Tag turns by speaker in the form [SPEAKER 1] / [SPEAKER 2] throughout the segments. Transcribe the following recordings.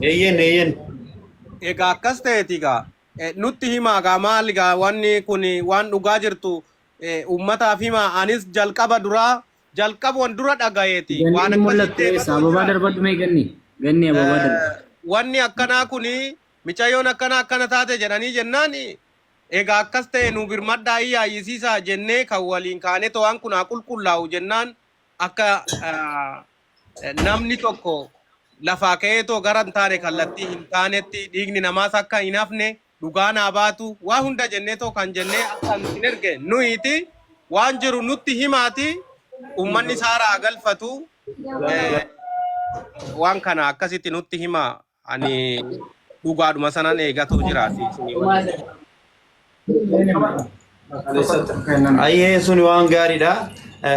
[SPEAKER 1] Eeyyeen eeyyeen.
[SPEAKER 2] Egaa akkas ta'eeti egaa nutti himaa egaa maal egaa wanni kun waan dhugaa jirtu uummataaf himaa anis jalqaba duraa jalqabuwan dura dhagayeeti
[SPEAKER 3] Ganni
[SPEAKER 2] waan
[SPEAKER 3] hin
[SPEAKER 2] akkasii
[SPEAKER 3] mul'attu eessa?
[SPEAKER 2] deematoo
[SPEAKER 3] Ababaa
[SPEAKER 2] jira.
[SPEAKER 3] darbadhu mee ganni? Ganni ababaa darbu.
[SPEAKER 2] Wanni akkanaa kun micayyoon akkana akkana taate jedhanii jennaan egaa akkas ta'e nu birmadhaa iyyaa iyyisiisaa jennee kan waliin kaanee waan kun haa qulqullaa'u jennaan akka namni tokko lafaa ka'eetoo gara hin taane kallattii hin taanetti dhiigni namaas akka hin hafne dhugaan haa baatu waa hunda jenneetoo kan jennee akka hin erge nuyiiti waan jiru nutti himaati uummanni saara haa galfatu waan kana akkasitti nutti himaa ani dhugaadhuma sanan eegatu jiraati isinii waliin.
[SPEAKER 1] Ayyee sun waan gaariidha.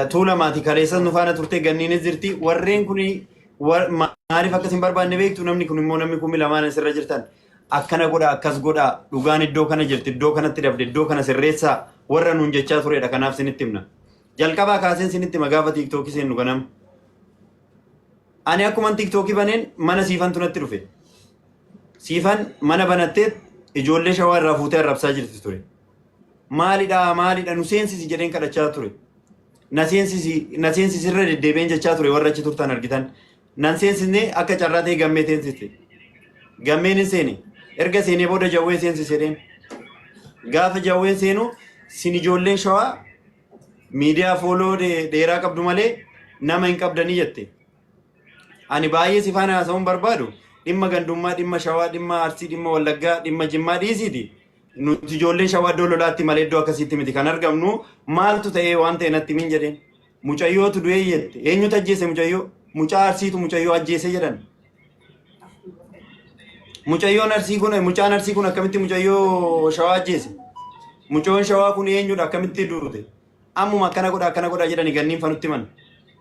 [SPEAKER 1] Tuulamaati kaleessas nu faana turte ganniinis jirti. Warreen kun maaliif akkas hin barbaanne beektu namni kun immoo namni kumi lamaan asirra jirtan. Akkana godha akkas godha dhugaan iddoo kana jirti iddoo kanatti dabde iddoo kana sirreessaa warra nuun jechaa turedha kanaaf sinitti himna. Jalqabaa kaaseen sinitti hima gaafa tiiktookii seennu ganama. Ani akkuman tiiktookii baneen mana siifantu natti dhufe. Siifan mana banattee ijoollee shawaa irraa fuutee arrabsaa jirti ture. Maalidha maalidha nu seensisi jedheen kadhachaa ture. Na seensisi na seensisi irra deddeebi'een jechaa ture warra achi turtan argitan. Nan seensisne akka carraa ta'e gammee seensiste. Gammeen hin seene. Erga seenee booda jawwee seensise jedheen. Gaafa jawween seenu sin ijoolleen shawaa miidiyaa fooloo dheeraa qabdu malee nama hin qabdanii jette. Ani baay'ee si faana haasa'uun barbaadu dhimma gandummaa, dhimma shawaa, dhimma arsii, dhimma wallaggaa, dhimma jimmaa dhiisiiti. Nuti ijoolleen shawaa iddoo lolaatti malee iddoo akkasiitti miti kan argamnu maaltu ta'ee waan ta'e natti himin jedheen. Mucayyootu du'ee jette. Eenyutu ajjeese mucayyoo? Mucaa arsiitu mucayyoo ajjeese jedhan. Mucayyoon arsii kun mucaan arsii kun akkamitti mucayyoo shawaa ajjeese? Mucayyoon shawaa kun eenyudha akkamitti duute? Ammuma akkana godha akkana godha jedhani ganniin fa nutti himan.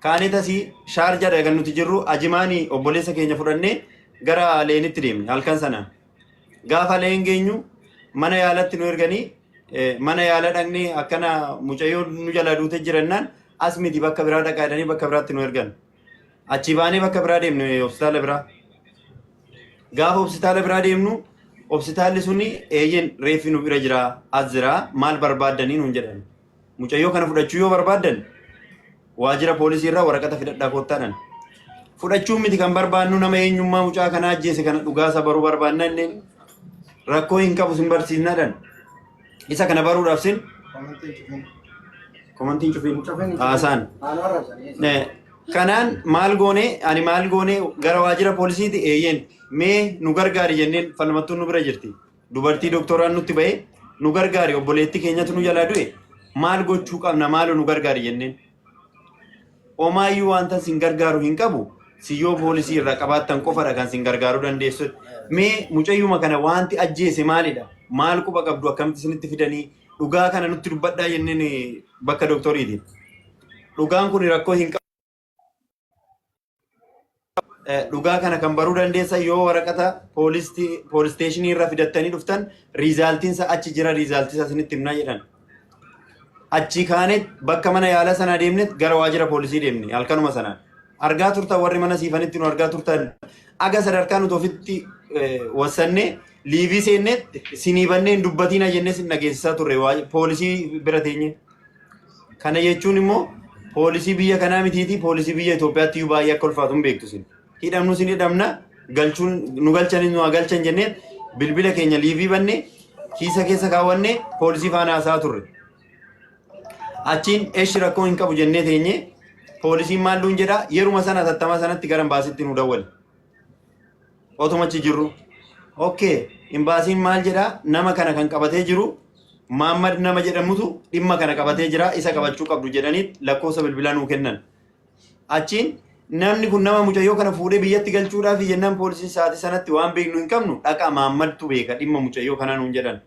[SPEAKER 1] Kaanee tasii shaarjaadha kan nuti jirru ajimaanii obboleessa keenya fudhannee gara leenitti deemne halkan sanaan. Gaafa leen geenyu mana yaalatti nu erganii mana yaala dhaqnee akkana mucayyoo nu jalaa duute jirannaan as miti bakka biraa dhaqaa jedhanii bakka biraatti nu ergan. Achii baanee bakka biraa deemne hospitaala biraa. Gaafa hospitaala biraa deemnu hospitaalli suni eeyyen reeffi nu bira jira as jira maal barbaaddanii nuun jedhan. Mucayyoo kana fudhachuu yoo barbaaddan waajjira poolisii irraa waraqata fidadhaa koottaadhaan. Fudhachuun miti kan barbaannu nama eenyummaa mucaa kanaa ajjeese kana dhugaasa baruu barbaanna inneen rakkoo hin qabu sin barsiisnaadhaan. Isa kana baruudhaaf sin komantiin cufiin haasaan. Kanaan maal goone ani maal goone gara waajjira poolisiiti eeyyeen mee nu gargaari jenneen falmattuun nu bira jirti. Dubartii doktoraan nutti ba'e nu gargaari obboleetti keenyatu nu jalaa du'e maal gochuu qabna maaloo nu gargaari jenneen. Omaayyuu wanta sin gargaaru hin qabu siyyoo poolisii irraa qabaattan qofadha kan sin gargaaruu dandeessu. Mee mucayyuma kana wanti ajjeese maalidha? Maal quba qabdu akkamitti isinitti fidanii dhugaa kana nutti dubbadhaa jenneen bakka doktoriiti. Dhugaan kun rakkoo hin qabu. Dhugaa kana kan baruu dandeessan yoo waraqata poolisteeshinii irra fidattanii dhuftan riizaaltiinsa achi jira riizaaltiinsa isinitti himnaa jedhan. Achi kaanee bakka mana yaala sanaa deemne gara waajjira poolisii deemne halkanuma sanaan. Argaa turtan warri mana siifanitti nu argaa turtan aga sadarkaa nuti ofitti wassannee liivii seennee sinii bannee hin dubbatiina jennee sin dhageessisaa turre poolisii bira teenye. Kana jechuun immoo poolisii biyya kanaa mitiiti poolisii biyya Itoophiyaatti iyyuu baay'ee akka ulfaatu hin beektu isin. Hidhamnu sin hidhamna galchuun nu galchanis nu haa galchan jennee bilbila keenya liivii banne kiisa keessa kaawwanne poolisii faana haasa'aa turre. Achiin eshi rakkoo hin qabu jennee teenye poolisiin maal nuun jedha yeruma sana tattama sanatti gara imbaasitti nu dawwale. Otuma achi jirru. Okay, imbaasiin maal jedha nama kana kan qabatee jiru Maammad nama jedhamutu dhimma kana qabatee jira isa qabachuu qabdu jedhanii lakkoofsa bilbilaa nuu kennan. Achiin namni kun nama mucayyoo kana fuudhee biyyatti galchuudhaaf jennaan poolisiin sa'aatii sanatti waan beeknu hin qabnu dhaqaa Maammadtu beeka dhimma mucayyoo kanaa nuun jedhan.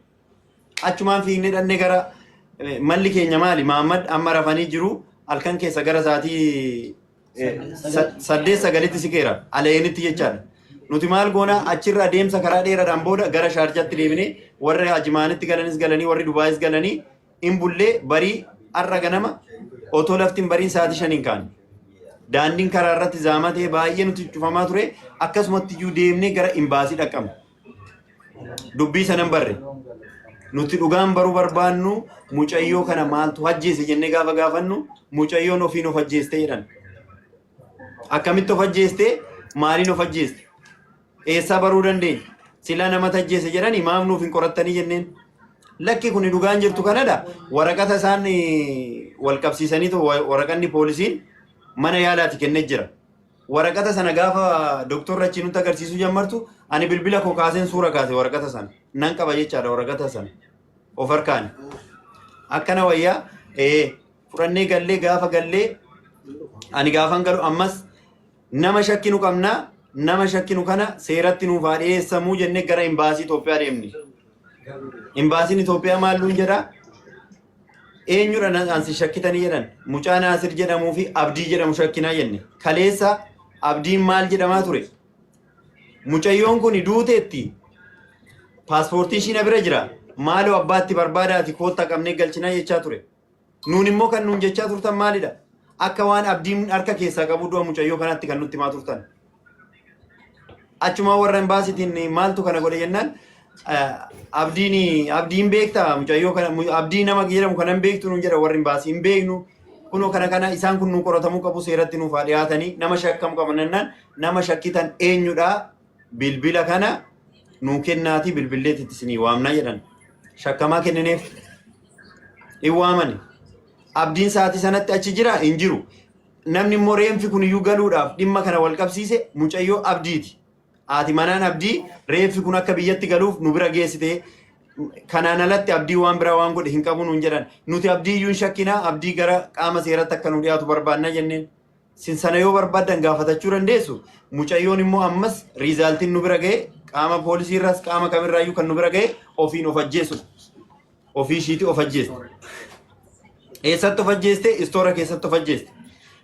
[SPEAKER 1] Achumaan fiignee dhannee gara malli keenya maali Maammad amma rafanii jiru halkan keessa gara sa'aatii 8 9tti siqeera aleenitti jechaadha. Nuti maal goona achirra adeemsa karaa dheeraadhaan booda gara shaarjaatti deebinee warri Ajimaanitti galanis galanii warri Dubaayis galanii hin bullee barii har'a ganama otoo lafti hin bariin sa'aatii 5 hin kaane. Daandiin karaa irratti zaamaa ta'e baay'ee nuti cufamaa ture. Akkasumatti iyyuu deemnee gara imbaasii dhaqqabne. Dubbii sanan barre. Nuti dhugaan baruu barbaannu mucayyoo kana maaltu ajjeese jennee gaafa gaafannu mucayyoon ofiin of ajjeeste jedhan. Akkamitti of ajjeeste? Maaliin of ajjeeste? Eessaa baruu dandeenya? Silaa namatu ajjeese jedhanii maaf nuuf hin qorattanii jenneen. Lakki kun dhugaan jirtu kanadha. Waraqata isaan wal qabsiisaniitu waraqanni poolisiin mana yaalaati kennee jira. Waraqata sana gaafa doktorri achi nutti agarsiisuu jammartu ani bilbila koo kaaseen suura kaase waraqata sana. Nan qaba jechaadha waraqata sana. Of harkaani. Akkana wayyaa fudhannee gallee gaafa gallee ani gaafan galu ammas nama shakkinu qabna, nama shakkinu kana seeratti nuuf haa dhiyeessamuu jennee gara imbaasii Itoophiyaa deemne. Imbaasiin Itoophiyaa maal nuun jedha? Eenyudha ansi shakkitanii jedhan. Mucaa Naasir jedhamuu fi Abdii jedhamu shakkinaa jenne. Kaleessa Abdiin maal jedhamaa ture? Mucayyoon kun duuteetti. Paaspoortii ishii na bira jira. Maaloo abbaatti barbaadaati koottaa qabnee galchinaa jechaa ture. Nuun immoo kan nuun jechaa turtan maalidha? Akka waan Abdiin harka keessaa qabu du'a mucayyoo kanaatti kan nutti himaa turtan. Achumaa warra imbaasiitiin maaltu kana godhe jennaan Abdiin Abdiin beektaa mucayyoo kana Abdii nama jedhamu kana hin beektu nuun jedha warri imbaasii hin beeknu. Kunoo kana kana isaan kun nu qoratamuu qabu seeratti nuuf haa dhiyaatanii nama shakkamu qaban jennaan nama shakkitan eenyudha bilbila kana nuu kennaatii bilbilleetti isinii waamnaa jedhan. Shakkamaa kennineef. Hin waamani. Abdiin sa'aatii sanatti achi jira hin jiru. Namni immoo reenfi kun iyyuu galuudhaaf dhimma kana wal qabsiise mucayyoo Abdiiti. Haati manaan Abdii reenfi kun akka biyyatti galuuf nu bira geessite. Kanaan alatti Abdii waan biraa waan godhe hin qabu nuun jedhan. Nuti Abdii iyyuu hin shakkinaa Abdii gara qaama seeratti akka nu dhiyaatu barbaanna jenneen. Sin sana yoo barbaaddan gaafatachuu dandeessu. Mucayyoon immoo ammas riizaaltiin nu bira ga'e qaama poolisii irraas qaama kamirraayyuu kan nu bira ga'e ofiin of ajjeesudha. Ofii ishiitii of ajjeeste. Eessatti of ajjeeste? Istoora keessatti of ajjeeste.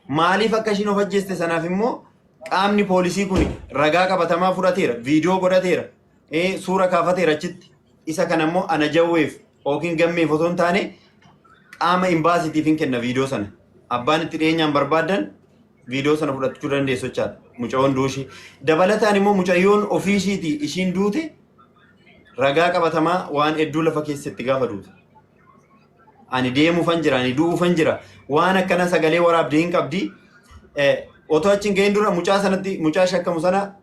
[SPEAKER 1] Maaliif akka ishiin of ajjeeste sanaaf immoo qaamni poolisii kun ragaa qabatamaa fudhateera, viidiyoo godhateera, suura kaafateera achitti. Isa kana immoo ana jawweef yookiin gammeef otoo hin taane qaama imbaasiitiif hin kenna viidiyoo sana. Abbaan itti dhiyeenyaan barbaaddan viidiyoo sana fudhachuu dandeessu jechaadha. Mucayyoon duushii. Dabalataan immoo mucayyoon ofii ishiitii ishiin duute ragaa qabatamaa waan hedduu lafa keessatti gaafa duute. Ani deemuufan jira, ani du'uufan jira. Waan akkana sagalee waraabdee hin qabdi. Otoo achi hin gahin dura mucaa sanatti mucaa shakkamu sana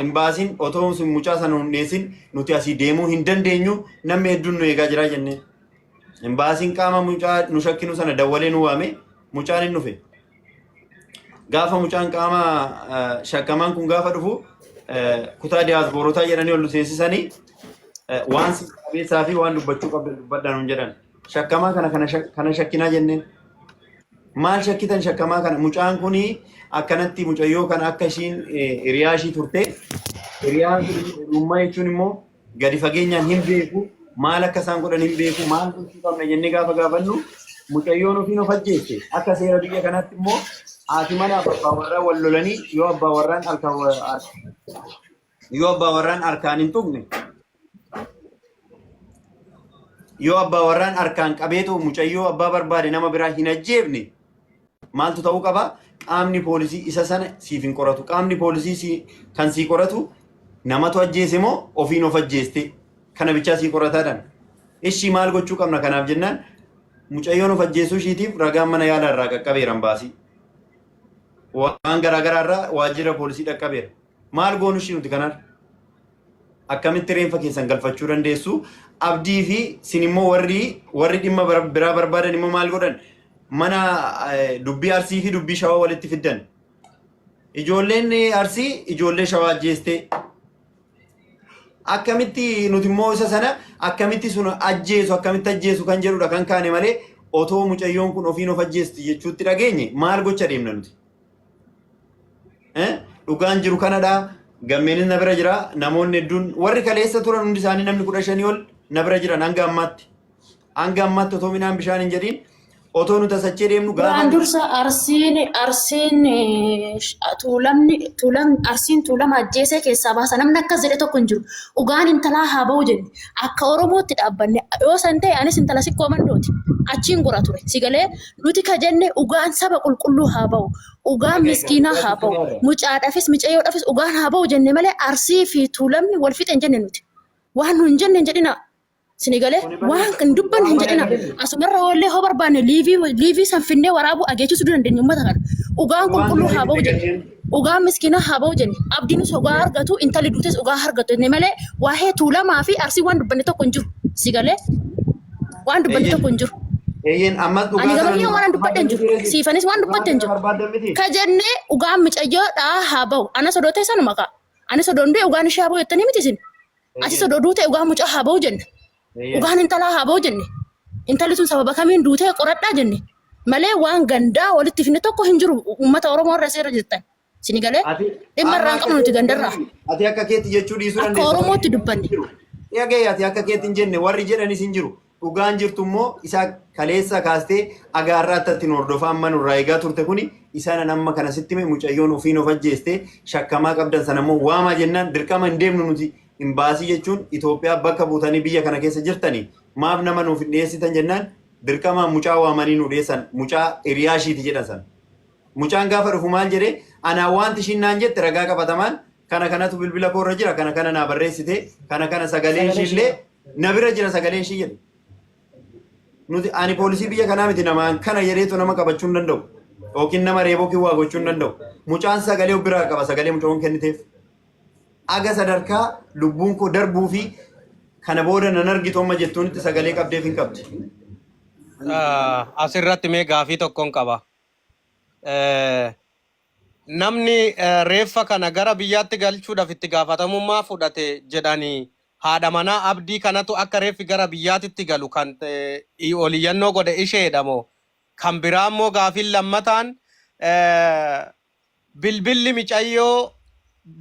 [SPEAKER 1] imbaasiin otoo sun mucaa sana hin dhiyeessin nuti asii deemuu hin dandeenyu namni hedduun nu eegaa jira jennee. Imbaasiin qaama mucaa nu shakkinu sana dawwalee nu waame mucaan hin dhufe. Gaafa mucaan qaama shakkamaan kun gaafa dhufu kutaa diyaaspoorotaa jedhanii ol nu seensisanii waan si qabeessaa fi waan dubbachuu qabdan dubbadhaa nuun jedhan. Shakkamaa kana kana shakkinaa jenneen. Maal shakkitan shakkamaa kana mucaan kuni akkanatti mucayyoo kana akka ishiin hiriyaa ishii turte hiriyaan kun hiriyummaa jechuun immoo gadi fageenyaan hin beeku maal akka isaan godhan hin beeku maal gochuu qabna jennee gaafa gaafannu mucayyoon ofiin of ajjeeste akka seera biyya kanaatti immoo haati manaa fi abbaa warraa wal lolanii yoo abbaa warraan harkaan yoo abbaa warraan harkaan hin tuqne yoo abbaa warraan harkaan qabeetoo mucayyoo abbaa barbaade nama biraa hin ajjeefne maaltu ta'uu qaba? Qaamni poolisii isa sana siif hin qoratu. Qaamni poolisii si, kan sii qoratu namatu ajjeese moo ofiin of ajjeeste kana bichaa sii qorataadhaan. Ishii maal gochuu qabna kanaaf jennaan mucayyoon of ajjeesuu ishiitiif ragaan mana yaalaa irraa qaqqabeera baasii. Waan garaagaraa irraa waajjira poolisii dhaqqabeera. Maal goonu ishii nuti kanaaf? Akkamitti reenfa keessan galfachuu dandeessu? Abdii fi sin immoo warri warri dhimma biraa barbaadan immoo maal godhan? Mana dubbii Arsii fi dubbii Shawaa walitti fiddan. Ijoolleen Arsii ijoollee Shawaa ajjeeste. Akkamitti nuti immoo isa sana akkamitti sun ajjeesu akkamitti ajjeesu kan jedhudha kan kaane malee otoo mucayyoon kun ofiin of ajjeesti jechuutti dhageenye maal gocha deemna nuti? Dhugaan jiru kanadha. Gammeenis na bira jira. Namoonni hedduun warri kaleessa turan hundi isaanii namni 15 ol na bira jiran hanga ammaatti. Hanga ammaatti otoo midhaan bishaan hin jedhiin otoo nuti asachee deemnu gaafa
[SPEAKER 4] Duraan dursa Arsiin Arsiin tuulamni tuulam Arsiin tuulama ajjeesee keessaa baasa namni akkas jedhe tokko hin jiru. Dhugaan intalaa haa ba'u jenne akka Oromootti dhaabbanne yoo san ta'e anis intala sikkoo mandooti. Achiin gora ture. Si galee nuti ka jenne dhugaan saba qulqulluu haa ba'u. Dhugaan miskiinaa haa ba'u. Mucaadhaafis micayyoodhaafis dhugaan haa ba'u jenne malee Arsii fi Tuulamni wal fixe hin jenne nuti. Waan nu hin jenne hin jedhina. Sini galee waan hin dubbanne hin jedhina. Asumarra oollee hoo barbaanne liivii liivii san finnee waraabuu ageechisuu dandeenya uummata kana. Dhugaan qulqulluu haa ba'u jenne. Dhugaan miskiinaa haa ba'u jenne. Abdiinis dhugaa argatu intalli duutes dhugaa argatu jenne malee waa'ee Tuulamaa fi Arsii waan dubbanne tokko hin jiru. Si galee waan dubbanne tokko hin jiru.
[SPEAKER 1] Eeyyeen ammas dhugaa
[SPEAKER 4] Ani gama kiyya waan dubbadhe hin jiru. Siifanis waan dubbatte hin jiru.
[SPEAKER 1] Barbaadan miti.
[SPEAKER 4] Ka jennee dhugaan micayyoodhaa haa ba'u. Anas odoo ta'e sanuma ka'a. Anis odoo hin du'e dhugaan ishee haa ba'u jettanii miti isin. Atis odoo duute dhugaan mucaa haa ba'u jenne. Dhugaan intalaa haa ba'u jenne. Intalli sun sababa kamiin duutee qoradhaa jenne. Malee waan gandaa walitti finne tokko hin jiru uummata Oromoo irra seera jirtan. Sini galee dhimma irraa hin qabnu nuti gandarraa.
[SPEAKER 1] Ati akka keetti jechuu dhiisuu
[SPEAKER 4] Akka
[SPEAKER 1] dandeessa.
[SPEAKER 4] Oromootti dubbanne.
[SPEAKER 1] Dhaga'e ati akka keetti hin jenne warri jedhanis hin jiru. Dhugaan jirtu immoo isa kaleessa kaastee agaarraa ittiin hordofaa amma nurraa eegaa turte kuni isaanan amma kana sitti hime mucayyoon ofiin of ajjeeste shakkamaa qabdan sana immoo waamaa jennaan dirqama hin deemnu nuti imbaasii jechuun Itoophiyaa bakka buutanii biyya kana keessa jirtanii maaf nama nuuf hin dhiyeessitan jennaan dirqamaan mucaa waamanii nu dhiyeessan mucaa hiriyaa ishiiti jedhan sana. Mucaan gaafa dhufu maal jedhee anaa wanti ishiin naan jette ragaa qabatamaan kana kanatu bilbila koorra jira kana kana naa barreessite kana kana sagaleen ishiillee na bira jira sagaleen ishii jedhe. Nuti ani poolisii biyya kanaa miti namaan kana jedheetu nama qabachuu hin danda'u. Yookiin nama reeboo yookiin waa gochuu hin danda'u. Mucaan sagalee of biraa qaba sagalee mucaan kenniteef. Aga sadarkaa lubbuun koo darbuu fi kana booda nan argitu amma jettuunitti sagalee qabdeef hin qabdi.
[SPEAKER 2] Asirratti mee gaafii tokkoon qaba. Namni reeffa kana gara biyyaatti galchuudhaaf itti gaafatamummaa fudhate jedhanii haadha manaa Abdii kanatu akka reeffi gara biyyaatitti galu kan oliyyannoo godhe isheedha moo? Kan biraa immoo gaafiin lammataan bilbilli micayyoo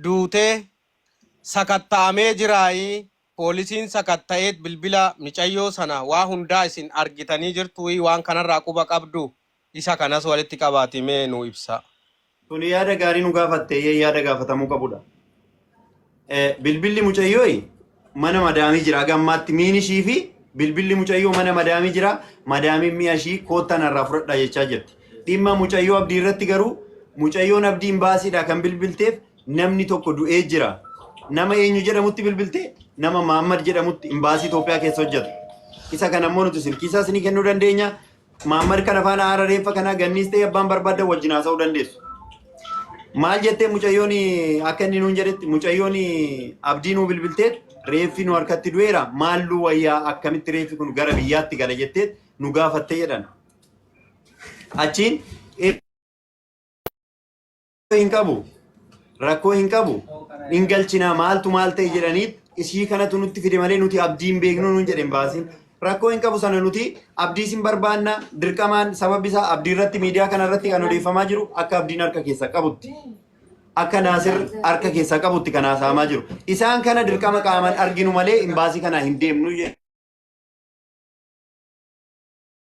[SPEAKER 2] duutee sakatta'amee jiraayii poolisiin sakatta'eet bilbila micayyoo sana waa hundaa isin argitanii jirtuuyii waan kanarraa quba qabdu isa kanas walitti qabaati mee nu ibsaa.
[SPEAKER 1] Tuni yaada gaarii nu gaafatte yaada gaafatamuu qabudha. Bilbilli mucayyoo mana madaamii jira. Haga ammaatti miin ishii fi bilbilli mucayyoo mana madaamii jira. Madaamiin mi'a ishii koottaa narraa fudhadhaa jechaa jirti. Dhimma mucayyoo abdii irratti garuu mucayyoon abdiin baasiidha kan bilbilteef namni tokko du'ee jira. Nama eenyu jedhamutti bilbilte nama Maammad jedhamutti imbaasii Itoophiyaa keessa hojjetu. Isa kana immoo nuti silkii isaas ni kennuu dandeenya. Maammad kana faana haara reeffa kanaa ganniis ta'e abbaan barbaaddan wajjin haasa'uu dandeessu. Maal jettee mucayyoon akka inni nuun jedhetti mucayyoon abdii nuu bilbilteet reeffi nu harkatti du'eera maalluu wayyaa akkamitti reeffi kun gara biyyaatti gala jetteet nu gaafattee jedhan. Achiin hin qabu rakkoo hin qabu hin galchinaa maaltu maal ta'e jedhanii ishii kanatu nutti fide malee nuti abdii hin beeknu nuun jedhe hin baasin. Rakkoo hin qabu sana nuti abdii sin barbaanna dirqamaan sababbi isaa abdii irratti miidiyaa kana irratti kan odeeffamaa jiru akka abdiin harka keessa qabutti. Akka Naasir harka keessa qabutti kan haasa'amaa jiru. Isaan kana dirqama qaamaan arginu malee imbaasii kana hin deemnu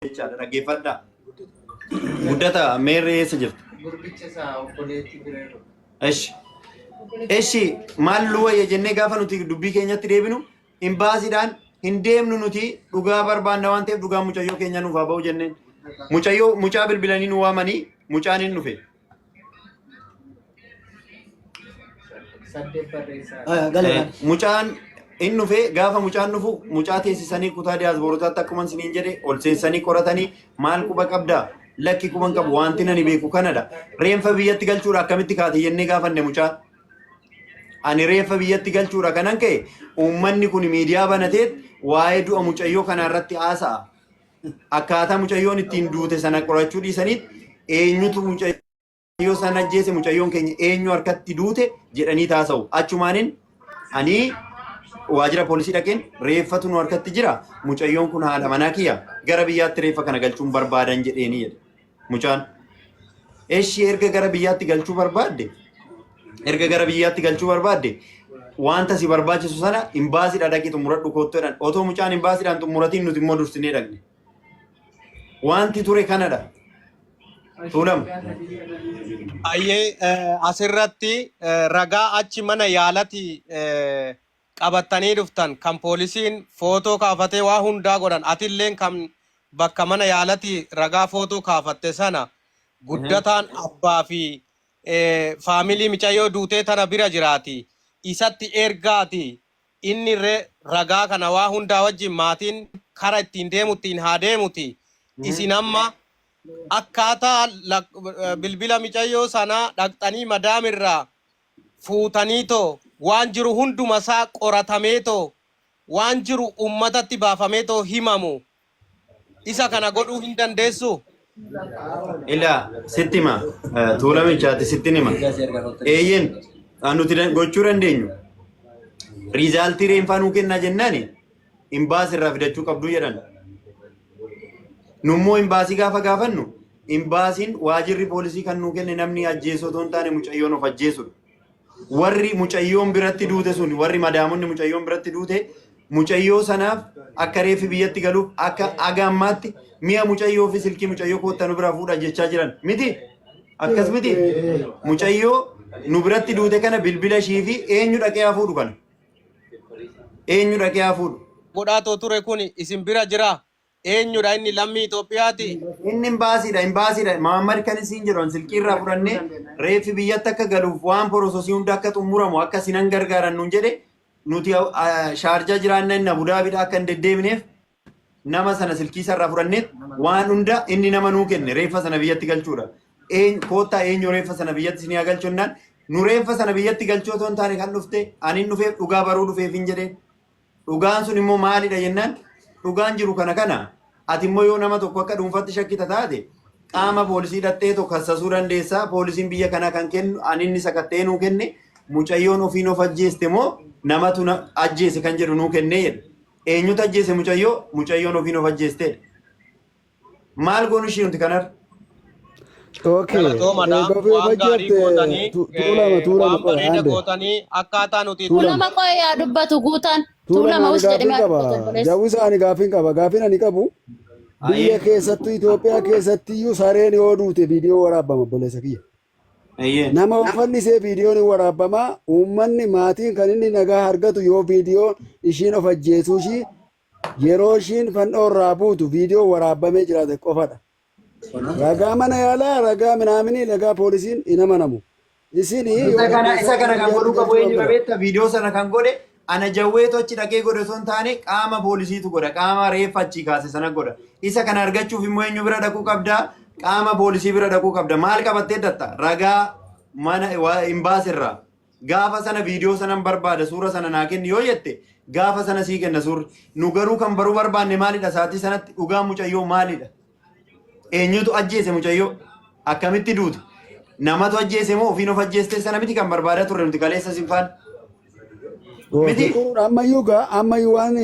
[SPEAKER 1] jechaadha dhaggeeffadhaa. Guddata meerree eessa jirta?
[SPEAKER 5] Gurbicha isaa obboleettii bira jiru.
[SPEAKER 1] Eshi. Eshi maal nu wayya jennee gaafa nuti dubbii keenyatti deebinu imbaasiidhaan hin deemnu nuti dhugaa barbaanna waan ta'eef dhugaa mucayyoo keenya nuuf haa ba'u jenneen. Mucayyoo mucaa bilbilanii nu waamanii mucaan hin dhufe.
[SPEAKER 5] Saddeet barreessaa.
[SPEAKER 6] Gala gala.
[SPEAKER 1] Mucaan hin dhufe gaafa mucaan dhufu mucaa teessisanii kutaa diyaasboorotaatti akkuma isiniin jedhe ol seensanii qoratanii maal quba qabdaa lakki quba hin qabu wanti nani beeku kanadha. Reenfa biyyatti galchuudha akkamitti kaate jennee gaafanne mucaan. Ani reeffa biyyatti galchuudha kanan ka'e uummanni kun miidiyaa banateet waa'ee du'a mucayyoo kanaa irratti haasa'a. Akkaataa mucayyoon ittiin duute sana qorachuu dhiisaniit eenyutu mucayyoo sana ajjeese mucayyoon keenya eenyu harkatti duute jedhanii taasa'u. Achumaanin ani waajjira poolisii dhaqeen reeffatu nu harkatti jira mucayyoon kun haadha manaa kiyya gara biyyaatti reeffa kana galchuun barbaadan jedheeni jedhe mucaan. Eshi erga gara biyyaatti galchuu barbaadde erga gara biyyaatti galchuu barbaadde wanta si barbaachisu sana imbaasiidha dhaqii xumuradhu koottu jedhan otoo mucaan imbaasiidhaan xumuratiin nuti immoo dursinee dhaqne. Wanti ture kanadha. Tuulama.
[SPEAKER 2] Ayyee asirratti ragaa achi mana yaalati qabattanii dhuftan kan poolisiin footoo kaafatee waa hundaa godhan atilleen kan Bakka mana yaalati ragaa footoo kaafatte sana Guddataan abbaa fi faamilii micayyoo duutee tana bira jiraati. Isatti ergaati inni ragaa kana waa hundaa wajjin maatiin kara ittiin deemu ittiin haa deemuti. Isin amma akkaataa bilbila micayyoo sanaa dhaqxanii madaamirraa fuutaniitoo waan jiru hunduma isaa qoratameetoo waan jiru ummatatti baafameetoo himamu. Isa kana godhuu hin dandeessuu?
[SPEAKER 1] Ilaa sitti hima Tuulamichaati sittin hima. Eeyyeen nuti gochuu dandeenyu. Riizaaltii reenfaa nuu kennaa jennaani imbaasii irraa fidachuu qabduu jedhan. Nummoo imbaasii gaafa gaafannu imbaasiin waajirri poolisii kan nuu kenne namni ajjeesuu otoo hin taane mucayyoon of ajjeesudha. Warri mucayyoon biratti duute sun warri madaamonni mucayyoon biratti duute mucayyoo sanaaf akka reeffi biyyatti galuuf akka aga ammaatti mi'a mucayyoo fi silkii mucayyoo koottaa nu biraa fuudha jechaa jiran miti. Akkas miti. Mucayyoo nu biratti duute kana bilbila ishii fi eenyu dhaqee haa fuudhu kana. Eenyu dhaqee haa fuudhu.
[SPEAKER 2] Godhaatoo ture kun isin bira jira. Eenyudha inni lammii Itoophiyaati?
[SPEAKER 1] Inni imbaasiidha, imbaasiidha. Mahammad kan isiin jedhu an silkii irraa fudhannee reeffi biyyatti akka galuuf waan porososii hunda akka xumuramu akka isinan gargaaran nuun jedhe nuti Shaarjaa jiraanna inni Abudaabiidha akka hin deddeebineef nama sana silkii isa irraa fudhannee waan hunda inni nama nuu kenne reeffa sana biyyatti galchuudha. Koottaa eenyu reeffa sana biyyatti isinii haa galchu jennaan nu reeffa sana biyyatti galchuu otoo hin taane kan dhufte ani hin dhufeef dhugaa baruu dhufeef hin jedheen. Dhugaan sun immoo maalidha jennaan dhugaan jiru kana kana ati immoo yoo nama tokko akka dhuunfaatti shakkita taate qaama poolisii dhattee tokko kassasuu dandeessa. Poolisiin biyya kanaa kan kennu ani inni sakatta'ee nuu kenne mucayyoon ofiin of ajjeeste moo namatu na ajjeese kan jedhu nuu kennee jedha. Eenyutu ajjeese mucayyoo? Mucayyoon ofiin of ajjeesteedha. Maal goonu ishii nuti kanarra?
[SPEAKER 6] Okay.
[SPEAKER 2] Galatoomadha.
[SPEAKER 6] Gaaffii
[SPEAKER 2] Waan gaarii
[SPEAKER 6] hojjette
[SPEAKER 2] gootanii,
[SPEAKER 6] tuulama tuulama
[SPEAKER 2] waan
[SPEAKER 6] qoy
[SPEAKER 2] bareeda
[SPEAKER 6] ande
[SPEAKER 2] gootanii akkaataa nuti itti
[SPEAKER 6] tuulama
[SPEAKER 4] Tuulama qoy yaa dubbatu guutaan.
[SPEAKER 6] tuulama
[SPEAKER 4] Tuulama
[SPEAKER 6] ani
[SPEAKER 4] us jedhame
[SPEAKER 6] gaaffiin
[SPEAKER 4] haa
[SPEAKER 6] qaba
[SPEAKER 4] dubbatu obboleessi.
[SPEAKER 6] jawwisa ani gaaffiin qaba gaaffiin ani qabu biyya
[SPEAKER 1] Ayyee.
[SPEAKER 6] keessattuu Itoophiyaa keessatti iyyuu sareen yoo duute viidiyoo waraabama obboleessa kiyya.
[SPEAKER 1] Ayyee.
[SPEAKER 6] Nama uffanni isee viidiyoon hin waraabama uummanni maatiin kan inni nagaa argatu yoo viidiyoo ishiin of ajjeesuu ishii yeroo ishiin fannoo irraa buutu viidiyoo waraabamee jiraate qofadha. Ragaa mana yaalaa, ragaa minaaminii, ragaa poolisiin hin amanamu. Isin yoo
[SPEAKER 1] Isa kana isa
[SPEAKER 6] dandeessan
[SPEAKER 1] kana kan godhuu
[SPEAKER 6] biyyatti
[SPEAKER 1] qabu
[SPEAKER 6] galchuu
[SPEAKER 1] eenyudha
[SPEAKER 6] qabdu.
[SPEAKER 1] beektaa? Viidiyoo sana kan godhe ana jawweetu achi dhaqee godhe osoo hin taane qaama poolisiitu godha. Qaama reeffa achii kaase sana godha. Isa kana argachuuf immoo eenyu bira dhaquu qabda? Qaama poolisii bira dhaquu qabda. Maal qabattee datta? Ragaa mana imbaasirraa. Gaafa sana viidiyoo sanan barbaada suura sana naa kenni yoo jette gaafa sana sii kenna suurri. Nu garuu kan baruu barbaanne maalidha sa'aatii sanatti dhugaa mucayyoo maalidha? Eenyutu ajjeese mucayyoo? Akkamitti duute? Namatu ajjeese moo ofiin of ajjeeste sana miti kan barbaadaa turre nuti kaleessa sin faana? Miti?
[SPEAKER 6] Xuruudha ammayyuu gaa ammayyuu waan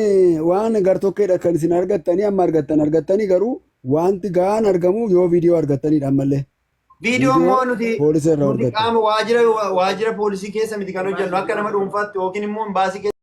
[SPEAKER 6] waan gartokkeedha kan isin argattanii amma argattan argattanii garuu wanti gahaan argamu yoo viidiyoo argattanidha ammallee.
[SPEAKER 1] Viidiyoo
[SPEAKER 6] Viidiyoo
[SPEAKER 1] immoo nuti
[SPEAKER 6] poolisii irraa
[SPEAKER 1] nuti
[SPEAKER 6] argattan.
[SPEAKER 1] qaama waajjira poolisii keessa miti kan hojjennu akka nama dhuunfaatti yookiin immoo imbaasii keessa